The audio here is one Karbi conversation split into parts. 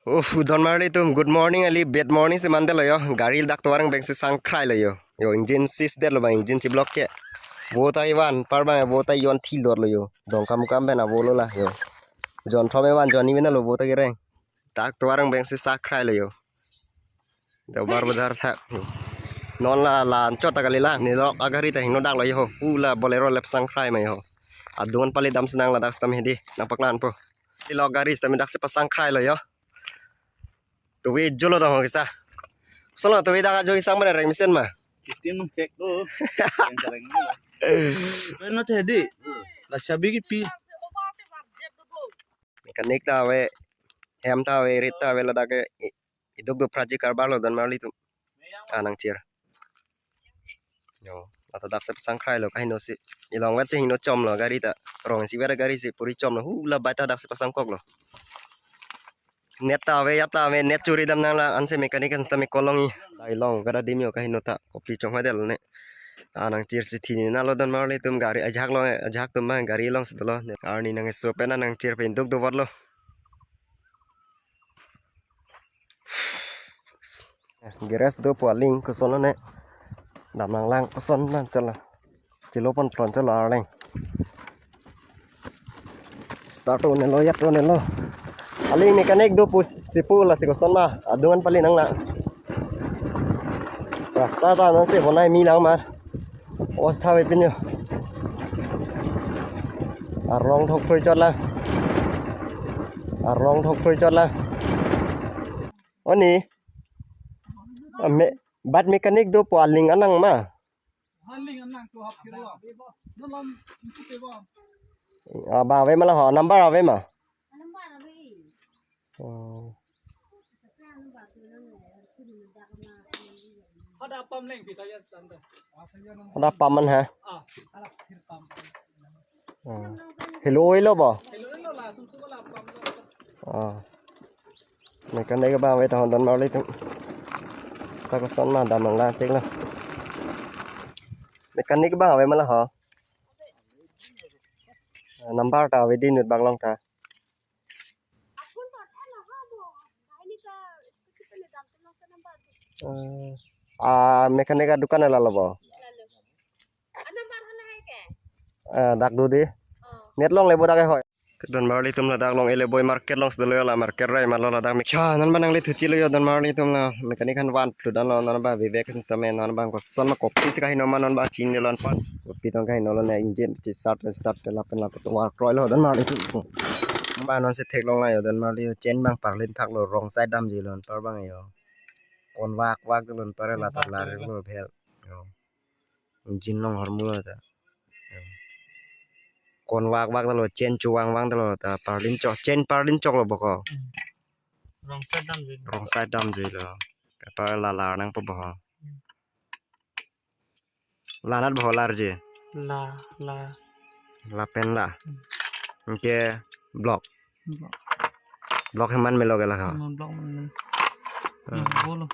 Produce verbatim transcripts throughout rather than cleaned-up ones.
Uff, don marli atum, good morning kali, bad morning si mandetlo yo. Gari dak tovar angbeng si sangkrai lo yo. Yo, engine sis detlo ba, engine si block che. Vo ta ivan, par bang vo ta yon thil dor lo yo. Dongkamukam pen avo lo la yo. Jon thom ivan, jon ni vin lo vo ta kereng. Dak tovar angbeng si sangkrai lo yo. Dobar badar thak. Non la la anchot ta kali la. Nilok agari ta hingno dak lo yo. Hu la Bolero le pasangkrai ma yo. Adon pali dam senang ladak stam hedi. Nangpaklanpo. Nilok gari stam dak si pasangkrai lo yo. Tuwi jolo dong kisa. Solo tuwi dak ajo isang mana reng mesen ma. Kitin nung cek tu. Yang sering tu. Ano tadi? La sabi ki pi. Mechanic ta ave, hem ta ave, rit ta ave, ladak ke i-, iduk do praji karbar lo don marli atum. Anang chir. Yo, ata dak si pasangkrai lo kahingno si. Ilong vet si hingno chom lo gari ta. Rong si vera gari si puri chom lo. Hu la bai ta dak si pasangkok lo. Net ta ave, yat ta ave, net churi dam nang la, ansi mechanic an sitame kolong i. Ilong kada dim yo kahingno ta. Kopi chong hadel ne. Anang chir si thini na lo don marli atum gari ajak lo, ajak tum ma gari long si lo. Arni nang iso pen anang chir pen duk do bot lo. Geres do pu aling koson lo ne. Dam nang lang koson nang chalo. Chilo pon plon chalo arleng. Start one lo, yat one lo. Aling mechanic do pu si pu la si koson ma. Adungan pali nang na. Rasta ta non si bonai mi nang ma. Ostha ve pinyo. Arong thok thui chot la. Arong thok thui chot la. Oni. Ame, bat mechanic do pu aling anang ma. Aling anang to hap kiro. Dalam itu ke ba. Aba ave ma la ho, number ave ma. Oh. Ada pam leng kita ya standar. Ada pam man ha. Ah, ada pam. Oh. Helo oi lo bo. Helo lo langsung tu la pam lo. Oh. Mechanic abang ave ta hondon marli atum. Ta koson ma dam nang la tik lo. Mechanic abang ave ma la ho. Number ta ave di nut bang long ta. Eh, ah, mechanic adukan la lo bo. Ah, number hala hai ke? Eh, dak do di. Oh. Net long le bo dak ke hoi. Don marli atum ladak long ele boi market long si dolo la market rai ma lo ladak me. Cha non bang nang le thuchi lo yo don marli atum la mechanic han van plu dan lo non bang Vivek sitame non bang koson ma kopi si kahingno ma non bang chini lon pan. Kopi tong kahingno lo ne engine si start start lapen lapen war kroi lo don marli atum. Bang non si theklong la yo don marli chain bang parlin thak lo wrong side damji lon par bang yo. Kon vak vak lon par la tar la lo bhel. Yo. Engine long hormu lo ta. Kon vak vak ta lo, chain chuvang vang ta lo ta, parlin chok, chain parlin chok lo bo ko. Hmm. Wrong side damji. Wrong side damji lo. Kapa la la nangpo bo ho. Hmm. La nat bo ho larji. La, la. Lapen la. Hmm. Anke block. Block. Block heman melo ke la ha. Hmm, block man. Hmm. Hmm, bolo.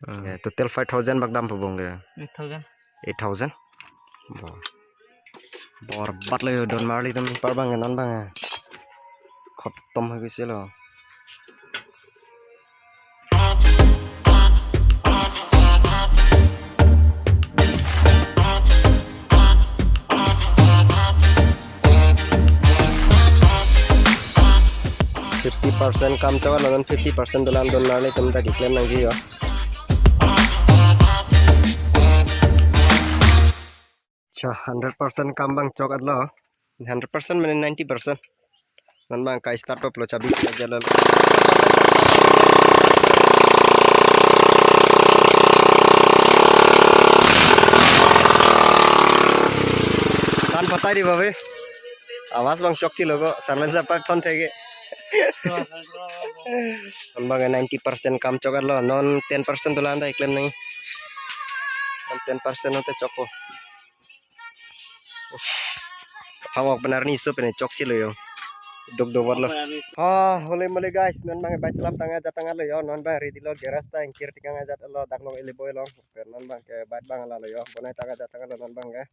Hmm. Eh, total five thousand bak dampo bong ke. Eight thousand. Eight thousand. Bo. Bor bat lo yo don marli atum par bang non bang. Khotom hoi gisi lo. Fifty percent kam chok lo, non fifty percent dolam don marli atum ta keklem nangji yo. Cha, hundred percent kam bang chok lo. Hundred percent mane ninety percent. Non bang ka start up lo chabi ka jalo. Tan patai di babe. Awas bang chokche lo ko, silencer pipe thon theke. Non bang ninety percent kam chok lo, non ten percent dolam ta keklem nang. Non ten percent non te chokpo. Phang ok benar ni so pene chokche lo yo. Duk do bot lo. Ha, hole mole guys, non bang bike selam tang ajat tang lo yo, non bang ready lo garage ta ingkir tikang ajat lo dak long ele boi long. Pen non bang ke bike bang la lo yo, bonai tang ajat tang lo non bang ke.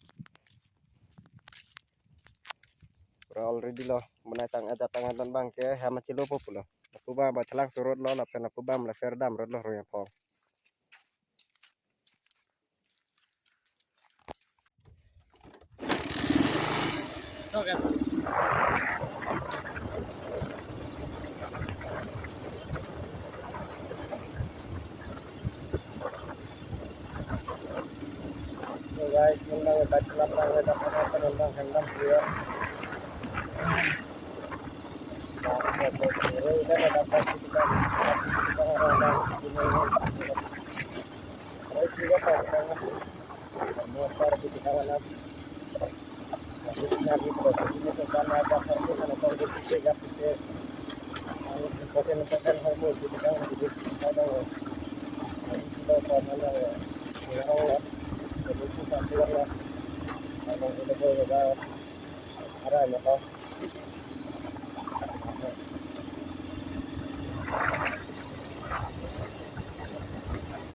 Pura already lo, bonai tang ajat tang non bang ke, hama chilo po pulo. Lapu abang ba chelang surut lo, lapen lapu abang le fer dam rut lo Rongphong. So guys, nang nang ta chelap nang ta nang nang nang nang nang. Arai, mata.